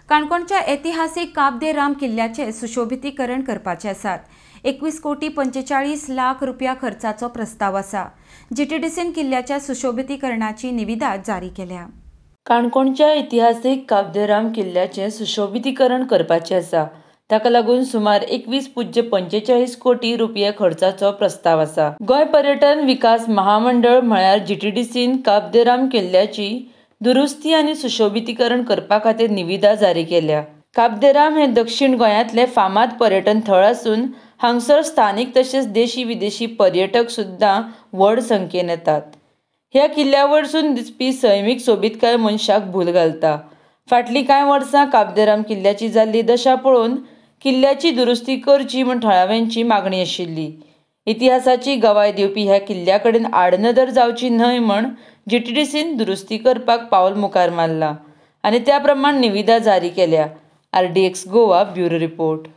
काणकोणच्या ऐतिहासीक काब दे राम किल्ल्याचें सुशोभितीकरण करपाचे आसात. 21 कोटी 45 लाख रुपया खर्चाचो प्रस्ताव आसा. जीटीडीसीन किल्ल्याच्या सुशोभितीकरणाची निविदा जारी केल्या. काणकोणच्या इतिहासीक काब दे राम किल्ल्याचें सुशोभितीकरण करपाचें आसा. ताका लागून सुमार 21.45 कोटी रुपया खर्चाचो प्रस्ताव आसा. गोंय पर्यटन विकास महामंडळ म्हळ्यार जीटीडीसीन काब दे राम किल्ल्याची दुरुस्ती आनी सुशोभितीकरण करपा खातीर निविदा जारी केल्या. काब दे राम हें दक्षीण गोंयांतलें फामाद पर्यटन थळ आसून हांगसर स्थानीक तशेंच देशी विदेशी पर्यटक सुद्दां व्हड संख्येन येतात. ह्या किल्ल्या वरसून दिसपी सैमीक सोबीतकाय मनशाक भूल घालता. फाटलीं कांय वर्सां काब दे राम किल्ल्याची जाल्ली दशा पळोवन किल्ल्याची दुरुस्ती करची म्हूण थळाव्यांची मागणी आशिल्ली. इतिहासाची गवाय दिवपी ह्या किल्ल्या कडेन आडनदर जावची न्हय म्हूण जीटीडीसीन दुरुस्ती करपाक पावल मुखार मारलां आनी त्या प्रमाण निविदा जारी केल्या. RDX Goa bureau report.